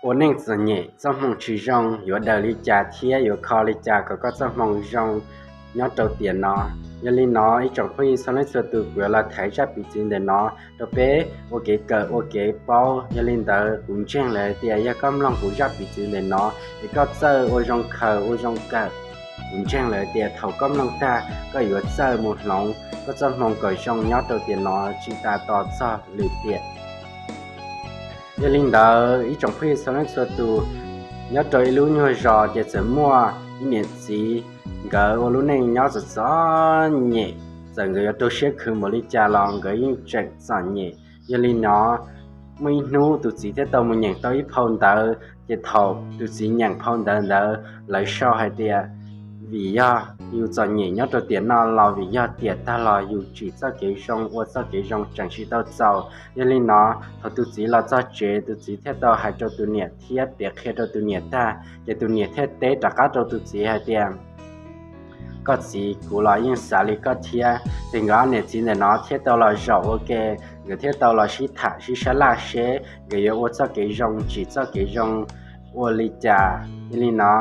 ua neej txom nyem, txoj hmoo tsis zoo, yuav daws li cas thiab yuav kho li cas kom koj txoj hmoo zoo nyob rau tiam no. Yog li no ib tsoom phooj ywg txhua leej txhua tus, kuv yuav los thaiv zaj piv txwv ntawm no rau peb ua kev kawm ua kev paub. Yog li ntawd kuv ntseeg lawm tias yog koj mloog kuv zaj piv txwv ntawm no es koj txawj ua zoo khaws ua zoo kawm, kuv ntseeg lawm tias thaum koj mloog tag koj yuav txawj mus hloov koj txoj hmoo kom zoo nyob rau tiam no tsis tas tos txog lwm tiam. Yog li ntawd ib tsoom phooj ywg txhua leej txhua tus, nyob rau ib lub nyuag zos ces txawm muaj ib niam txiv, nkawd ua lub neej nyob txom txom nyem, txawm nkawd yuav rau siab khwv npaum li cas los nkawd yeej tseem txom nyem. Yog li no muaj ib hnub tus txiv thiaj tau mus nyeem tau ib phau ntawv, ces thaum tus txiv nyeem phau ntawv ntawd lawv sau hais tias vim yog yus txom nyem nyob rau tiam no los vim yog tiam tag los yus tsim txoj kev zoo ua txoj kev zoo tseem tsis tau txaus. Yog li no thaum tus txiv los txog tsev tus txiv thiaj tau hais rau tus niam thiab piav qhia rau tus niam tag ces tus niam thiaj teb rov qab rau tus txiv hais tias koj txiv, kuv los yeej xav li koj thiab. Ces nkawd ob niam txiv ntawm no thiaj tau los zaum ua ke, nkawd thiaj tau los sib tham sib sab laj seb nkawd yuav ua txoj kev zoo tsim txoj kev zoo ua li cas. Yog li no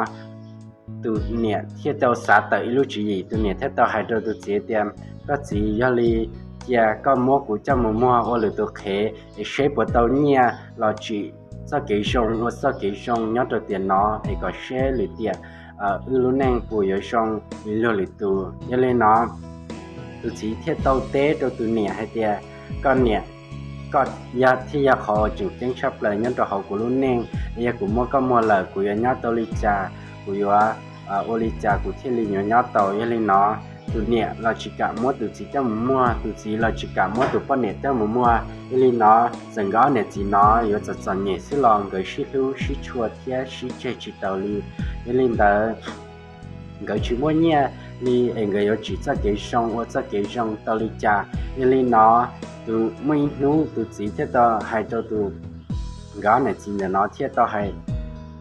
tus niam thiaj tau xav tawm ib lub tswv yim, tus niam thiaj tau hais rau tus txiv tias koj txiv, yog li cia koj muab kuv coj mus muag ua lwm tus qhev es seb puas tau nyiaj los tsim txoj kev zoo ua txoj kev zoo nyob rau tiam no es kom seb lwm tiam wb lub neej puas yuav zoo li luag lwm tus. Yog li no tus txiv thiaj tau teb rau tus niam hais tias koj niam, koj thiaj yog qhov uas tseem ceeb tshaj plaws nyob rau hauv kuv lub neej, yog kuv muab koj muag lawm kuv yuav nyob tau li cas, kuv yuav ua li cas kuv thiaj li yuav nyob tau. Yog li no tus niam los tsis kam muab tus txiv coj mus muag, tus txiv los tsis kam muab tus poj niam coj mus muag. Yog li no txawm nkawd ob niam txiv no yuav txom txom nyem xwb los nkawd sib hlub sib tshua thiab sib tseg tsis taus li. Yog li ntawd nkawd tsis muaj nyiaj li es nkawd yuav tsim txoj kev zoo ua txoj kev zoo tau li cas. Yog li no tus muaj ib hnub tus txiv thiaj tau hais rau tus, nkawd ob niam txiv ntawm no thiaj tau hais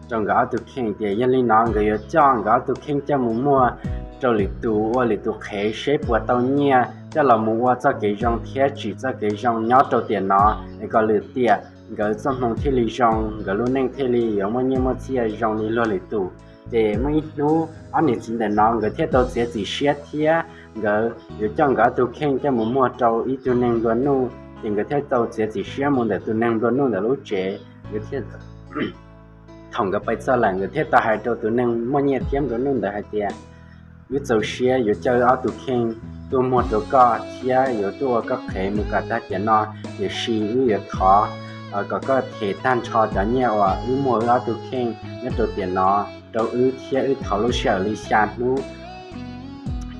rau nkawd ob tug kheej tias yog li no nkawd yuav coj nkawd ob tug kheej coj mus muag rau lwm tus ua lwm tus qhev seb puas tau nyiaj coj los mus ua txoj kev zoo thiab tsim txoj kev zoo nyob rau tiam no es kom lwm tiam nkawd txoj hmoo thiaj li zoo, nkawd lub neej thiaj li yuav muaj nyiaj muaj txiaj zoo li luag lwm tus. Ces muaj ib hnub ob niam txiv ntawm no nkawd thiaj tau txiav txim siab thiab nkawd yuav coj nkawd ob tug kheej coj mus muag rau ib tug neeg nplua nuj. Ces nkawd thiaj tau txiav txim siab mus ntawm tus neeg nplua nuj ntawd lub tsev. Nkawd thiaj, thaum nkawd pais txog lawm nkawd thiaj tau hais rau tus neeg muaj nyiaj thiab nplua nuj ntawd hais tias wb txaus siab yuav coj wb ob tug kheej tuaj muag rau koj thiab yuav tuaj ua koj qhev mus kom tag tiam no, tiam sis wb yuav thov kom koj them tag nrho cov nyiaj uas wb muag wb ob tug kheej nyob rau tiam no rau wb thiab wb thov lub sij hawm li xya hnub.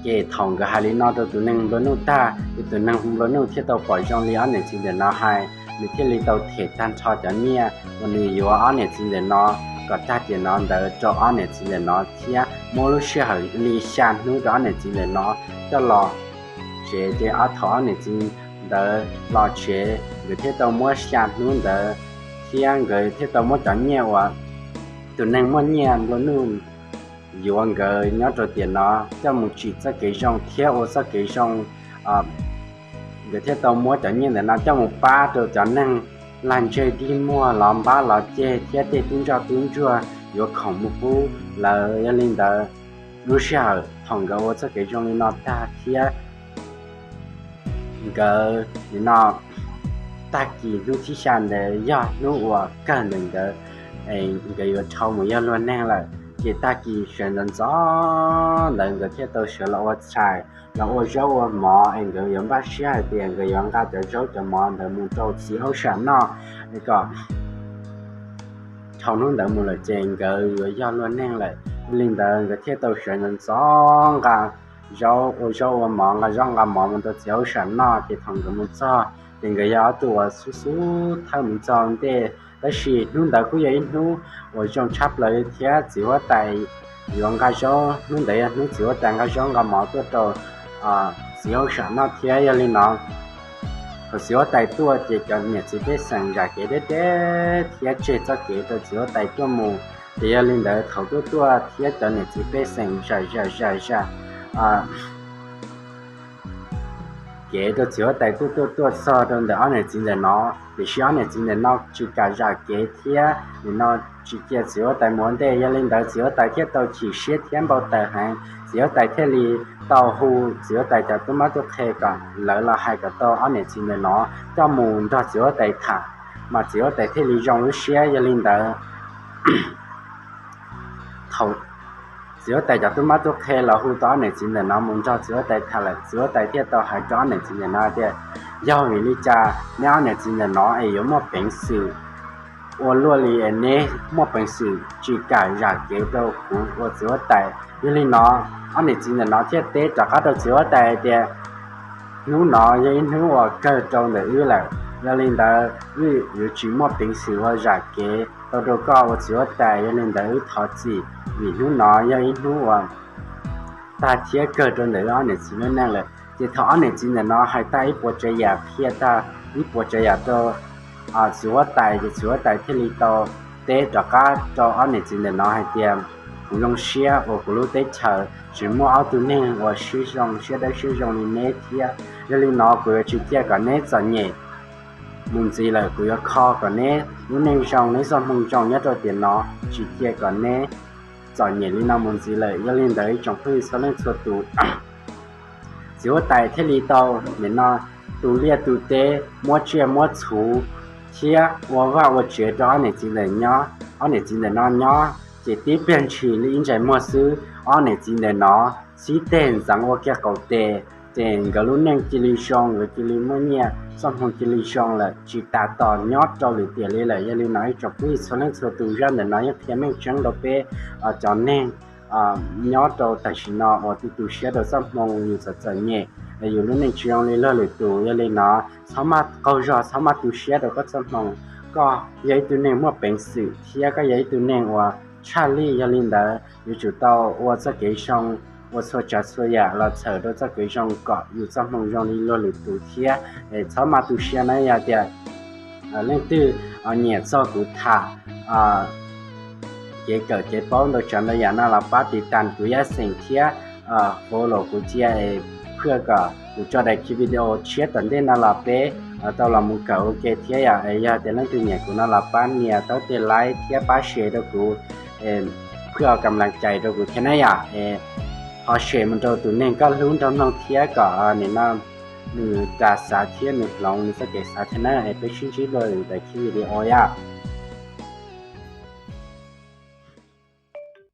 Ces thaum nkawd hais li no rau tus neeg nplua nuj tag ces tus neeg nplua nuj thiaj tau pom zoo li ob niam txiv ntawm no hais, nws thiaj li tau them tag nrho cov nyiaj uas nws yuav ob niam txiv ntawm no kom tag tiam no ntawd rau ob niam txiv ntawm no thiab muab lub sij hawm li xya hnub rau ob niam txiv ntawm no coj los tsev. Ces ob thaum ob niam txiv ntawd los tsev nkawd thiaj tau muab xya hnub ntawd thiab nkawd thiaj tau muab cov nyiaj uas tus neeg muaj nyiaj nplua nuj yuav nkawd nyob rau tiam no coj mus tsim txoj kev zoo thiab ua txoj kev zoo. Nkawd thiaj tau muab cov nyiaj ntawm no coj mus pab rau cov neeg lag ntseg dig muag los npab los ceg thiab tej tub ntsoj tub ntsuag yuav khoom mus pub lawv. Yog li ntawd lub sij hawm thaum nkawd ua txoj kev zoo li no tag thiab nkawd li no tag kis hnub thib xya ntawd yog hnub uas kawg ntawm nkawd, nkawd yuav dhau mus yog luag neeg lawm. Ces tag kis sawv ntxov ntxov ntawd nkawd thiaj tau sawv los ua tshais los ua zaub ua mov es nkawd yuav npaj siab hais tias nkawd yuav nqa cov zaub cov mov ntawd mus rau txiv aub sam noj kom dhau hnub ntawd mus lawm ces nkawd yuav yog luag neeg lawm. Yog li ntawd nkawd thiaj tau sawv ntxov ntxov nqa zaub ua zaub ua mov, nqa zaub nqa mov mus rau txiv aub sam noj. Ces thaum nkawd mus txog ces nkawd yog ob tug uas xub xub thawj mus txog ntej, tab sis hnub ntawd kuj yog ib hnub uas zoo tshaj plaws li thiab txiv huab tais yuav nqa zaub, hnub ntawd yog hnub txiv huab tais nqa zaub nqa mov tuaj rau txiv aub sam noj thiab. Yog li no thaum txiv huab tais tuaj ces cov niam txiv pej xeem zam kev deb deb thiab tseg txoj kev rau txiv huab tais tuaj mus. Ces yog li ntawd thaum tuaj tuaj thiab cov niam txiv pej xeem zam zam zam zam kev rau txiv huab tais tuaj tuaj tuaj txog rau ntawm ob niam txiv ntawm no, tiam sis ob niam txiv ntawm no tsis kam zam kev thiab nim no tsis cia txiv huab tais mus ua ntej. Yog li ntawd txiv huab tais thiaj tau chim siab thiab npau taws heev. Txiv huab tais thiaj li tau hu txiv huab tais cov tub mab tub qhe kom lawv los hais kom tau ob niam txiv ntawm no coj mus nrog txiv huab tais tham, mas txiv huab tais thiaj li zoo lub siab. Yog li ntawd thaum txiv huab tais cov tub mab tub qhe los hu tau ob niam txiv ntawm no mus nrog txiv huab tais tham lawm, txiv huab tais thiaj tau hais rau ob niam txiv ntawm no tias, yog vim li cas neb ob niam txiv ntawm no es yuav muaj peev xwm ua luaj li es neb muaj peev xwm tsis kam zam kev rau kuv ua txiv huab tais? Yog li no ob niam txiv ntawm no thiaj teb rov qab rau txiv huab tais hais tias, hnub no yog ib hnub uas kawg rau ntawm wb lawm, yog li ntawd wb yuav tsis muaj peev xwm ua zam kev tau rau koj ua txiv huab tais. Yog li ntawd wb thov txim, vim hnub no yog ib hnub uas tag thiab kawg rau ntawm wb ob niam txiv lub neej lawm. Ces thaum ob niam txiv ntawm no hais tag ib puas tsav yam, qhia tag ib puas tsav yam rau txiv huab tais, ces txiv huab tais thiaj li tau teb rov qab rau ob niam txiv ntawm no hais tias, kuv zoo siab uas kuv lub teb chaws tsis muaj ob tug neeg uas siab zoo siab dawb siab zoo li neb thiab. Yog li no kuv yuav tsis cia kom neb txom nyem mus ntxiv lawm, kuv yuav kho kom neb lub neej zoo, neb txoj hmoo zoo nyob rau tiam no, tsis cia kom neb txom nyem li no mus ntxiv lawm. Yog li ntawd ib tsoom phooj ywg txhua leej txhua tus, txiv huab tais thiaj li tau nim no tu liaj tu teb, muab tsiaj muab txhu thiab ua vaj ua tsev rau ob niam txiv ntawm nyob, ob niam txiv ntawm no nyob. Ces tib pliag ntshis li ib ntsais muag xwb, ob niam txiv ntawm no xib teg ntxeev ua kiag qaum tes, ces nkawd lub neej cia li zoo, nkawd cia li muaj nyiaj, txoj hmoo cia li zoo lawm, tsis tas tos nyob rau lwm tiam li lawm. Yog li no ib tsoom phooj ywg txhua leej txhua tus, zaj ntawm no yeej qhia meej tseeb rau peb cov neeg nyob rau tam sim no uas tu tu siab rau txoj hmoo, yus txom txom nyem, yus lub neej tsis zoo li luag lwm tus. Yog li no txhob maj qaug zog, txhob maj tu siab rau koj txoj hmoo. Koj yog ib tug neeg muaj peev xwm thiab koj yog ib tug neeg uas tshaj lij, yog li ntawd yuav tsum tau ua txoj kev zoo, ua txhua tsav txhua yam los txhawm rau txoj kev zoo kom yus txoj hmoo zoo li luag lwm tus thiab. Txhob maj tu siab na. Yog tias leej twg nyiam txog kuv tham kev kawm kev paub ntau tsav ntau yam no los pab tiv tas kuv yaj xeem thiab follow kuv cia es phwj kom kuv tso daim video tshiab tom ntej no los peb tau los mus kawm ua ke thiab yom. Yog tias leej twg nyiam kuv no los pab nias taub tes like thiab pab share rau kuv, phwj kam las cais rau kuv thiab na yom. Ho share mus rau tus neeg koj hlub nrog mloog thiab kom nim no nws ras xav thiab nws hloov nws txoj kev xav thiab na. Es peb sib ntsib dua lwm daim video yom.